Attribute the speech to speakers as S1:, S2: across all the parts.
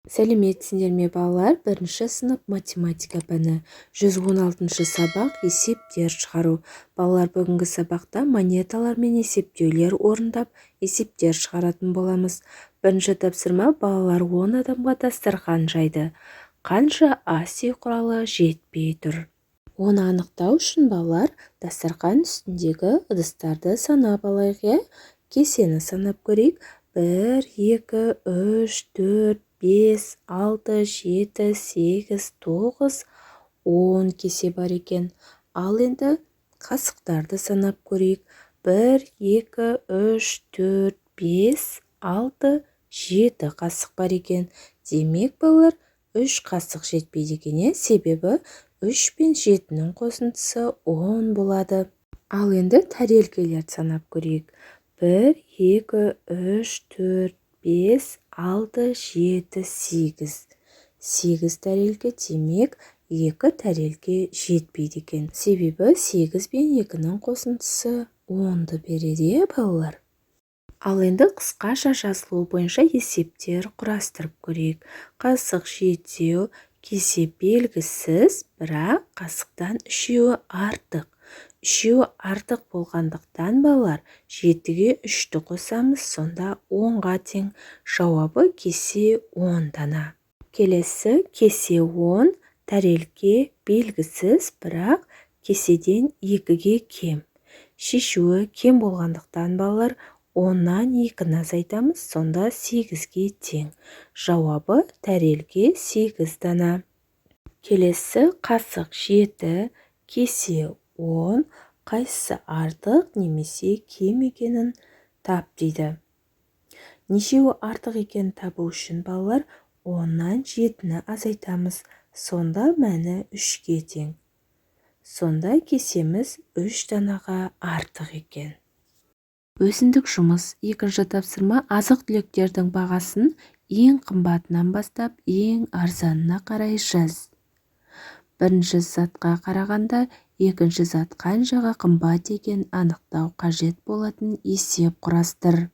S1: Сәлеметсіңдер ме, балалар! Бірінші сынып, математика пәні, 116-сабақ, есептер шығару. Балалар, бүгінгі сабақта монеталармен есептеулер орындап, есептер шығаратын боламыз. Бірінші тапсырма. Балалар 10 адамға дастархан жайды. Қанша ас үй құралы жетпей тұр? Оны анықтау үшін, балалар, дастархан үстіндегі ыдыстарды санап алайық, иә. Кесені санап көрейік: бір, екі, үш, төрт, бес, алты, жеті, сегіз, тоғыз, 10 кесе бар екен. Ал енді қасықтарды санап көрейік: бір, екі, үш, төрт, бес, алты, жеті қасық бар екен. Демек, балалар, үш қасық жетпейді екен, иә, себебі үш пен жетінің қосындысы 10 болады. Ал енді тәрелкелерді санап көрейік: бір, екі, үш, төрт, бес, алты, жеті, сегіз. Сегіз тәрелке. Демек, екі тәрелке жетпейді екен, себебі сегіз бен екінің қосындысы 10-ды береді, иә, балалар? Ал енді қысқаша жазылуы бойынша есептер құрастырып көрейік. Қасық жетеу, кесе белгісіз, бірақ қасықтан үшеуі артық. Үшеуі артық болғандықтан, балалар, жетіге үшті қосамыз, сонда 10-ға тең. Жауабы: кесе 10 дана. Келесі: кесе 10, тәрелке белгісіз, бірақ кеседен екіге кем. Шешуі кем болғандықтан, балалар, 10-нан екіні азайтамыз, сонда сегізге тең. Жауабы: тәрелке сегіз дана. Келесі: қасық жеті, кесе 10, қайсысы артық немесе кем екенін тап дейді. Нешеуі артық екенін табу үшін, балалар, 10-нан жетіні азайтамыз, сонда мәні үшке тең. Сонда кесеміз үш данаға артық екен. Өзіндік жұмыс. Екінші тапсырма: азық-түліктердің бағасын ең қымбатынан бастап ең арзанына қарай жаз. Бірінші затқа қарағанда екінші зат қаншаға қымбат екенін анықтау қажет болатын есеп құрастыр.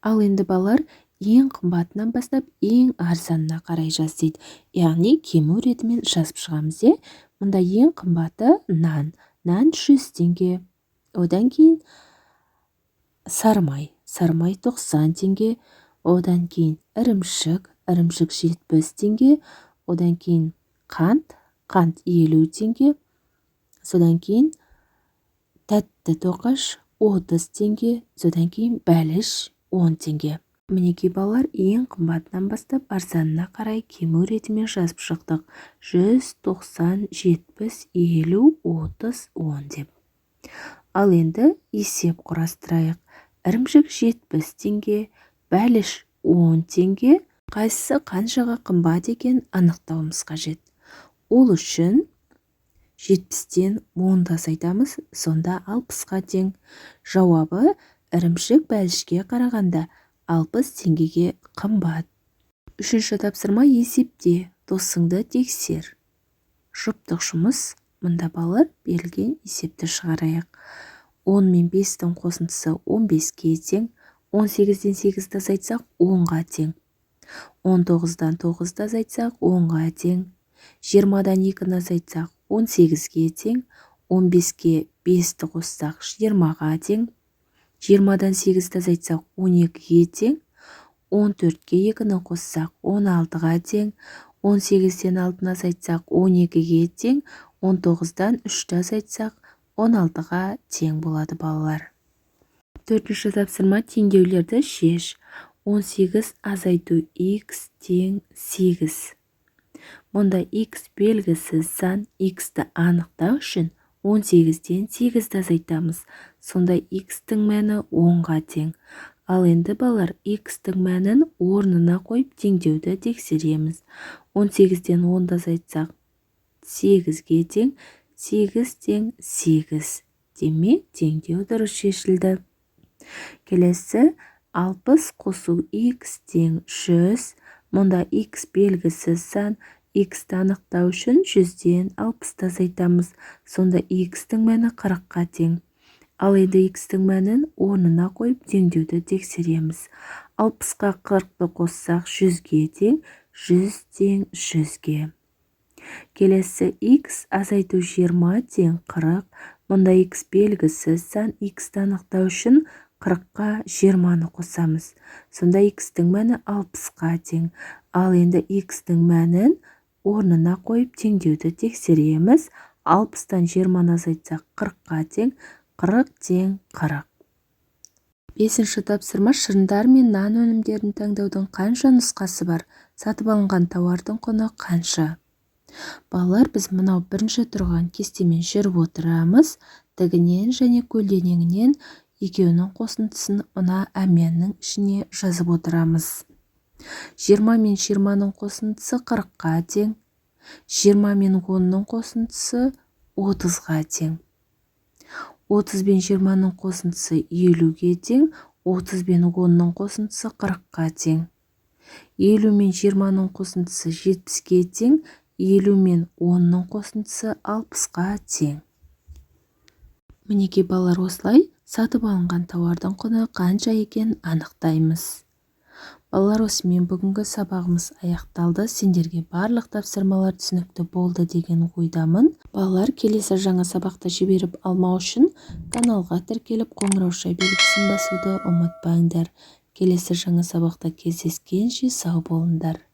S1: Ал енді, балалар, ең қымбатынан бастап ең арзанына қарай жаз дейді, яғни кему ретімен жазып шығамыз, иә. Мұнда ең қымбаты нан. Нан 100 теңге. Одан кейін сары май, сары май 90 теңге. Одан кейін ірімшік, ірімшік 70 теңге. Одан кейін қант, қант 50 теңге. Содан кейін тәтті тоқаш 30 теңге. Содан кейін бәліш 10 теңге. Мінекей, балалар, ең қымбатынан бастап арзанына қарай кему ретімен жазып шықтық: 100, 90, 70, 50, 30, 10 деп. Ал енді есеп құрастырайық. Ірімшік 70 теңге, бәліш 10 теңге. Қайсысы қаншаға қымбат екенін анықтауымыз қажет. Ол үшін 70-тен 10-ды азайтамыз, сонда 60-қа тең. Жауабы: ірімшік бәлішке қарағанда 60 теңгеге қымбат. Үшінші тапсырма: есепте, досыңды тексер. Жұптық жұмыс. Мұнда, балалар, берілген есепті шығарайық. 10 мен 5-тің қосындысы 15-ке тең. 18-ден 8-ді азайтсақ, 10-ға тең. 19-дан 9-ды азайтсақ, 10-ға тең. 20-дан 2-ні азайтсақ, 18-ге тең. 15-ке 5-ті қоссақ, 20-ға тең. 20-дан 8-ді азайтсақ, 12-ге тең. 14-ке 2-ні қоссақ, 16-ға тең. 18-ден 6-ны азайтсақ, 12-ге тең. 19-дан 3-ті азайтсақ, 16-ға тең болады, балалар. Төртінші тапсырма: теңдеулерді шеш. 18 азайту х тең 8. Мұнда х белгісіз сан. Х-ті анықтау үшін 18-ден 8-ді азайтамыз, сонда х-тің мәні 10-ға тең. Ал енді, балалар, х-тің мәнін орнына қойып, теңдеуді тексереміз. 18-ден 10-ды азайтсақ, 8-ге тең. 8 тең 8. Демек, теңдеу дұрыс шешілді. Келесі: 60 қосу х тең 100. Мұнда х белгісіз сан. Х-ті анықтау үшін 100-ден 60-ты азайтамыз, сонда х-тің мәні 40-қа тең. Ал енді х-тің мәнін орнына қойып, теңдеуді тексереміз. 60-қа 40-ты қоссақ, 100-ге тең. 100 тең 100-ге. Келесі x азайту 20 тең 40. Мұнда x белгісіз сан, x-ті анықтау үшін 40-қа 20-ны қосамыз. Сонда x-тің мәні 60-қа тең. Ал енді x-тің мәнін орнына қойып теңдеуді тексереміз. 60-тан 20-ны азайтсақ 40-қа тең, 40 тең 40. Бесінші тапсырма. Шырындар мен нан өнімдерін таңдаудың қанша нұсқасы бар? Сатып алынған тауардың құны қанша? Балалар, біз мынау бірінші тұрған кестемен жүріп отырамыз. Тігінен және көлденеңінен екеуінің қосындысын мына әмиянның ішіне жазып отырамыз. 20 мен 20-ның қосындысы 40-қа тең. 20 мен 10-ның қосындысы 30-ға тең. 30 бен 20-ның қосындысы 50-ге тең. 30 бен 10-ның қосындысы 40-қа тең. 50 мен 20-ның қосындысы 70-ке тең. 50 мен 10-ның қосындысы 60-қа тең. Мінекей, балалар, осылай сатып алынған тауардың құны қанша екенін анықтаймыз. Балалар, осымен бүгінгі сабағымыз аяқталды. Сендерге барлық тапсырмалар түсінікті болды деген ойдамын. Балалар, келесі жаңа сабақты жіберіп алмау үшін каналға тіркеліп, қоңырауша белгісін басуды ұмытпаңдар. Келесі жаңа сабақта кездескенше сау болыңдар.